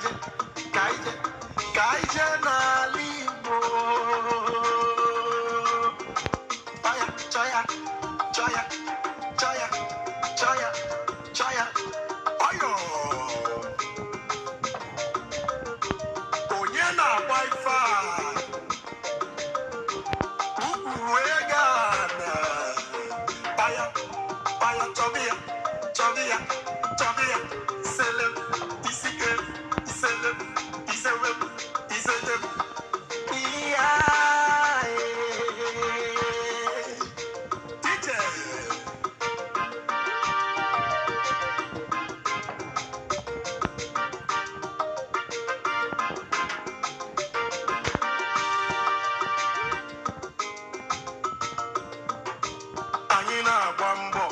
Kaije, kaije, kaije n'ala Igbo. Chọya, chọya, chọya, chọya, chọya, chọya, ọyọ. Onye na-agba ife a? Ukwu ego a na. Ọya, ọya, chọba ya, chọba ya, chọba ya. Selem, isike, iselem, isewem, isedem. Iya, eh. DJ. Anyị na-agba mbọ.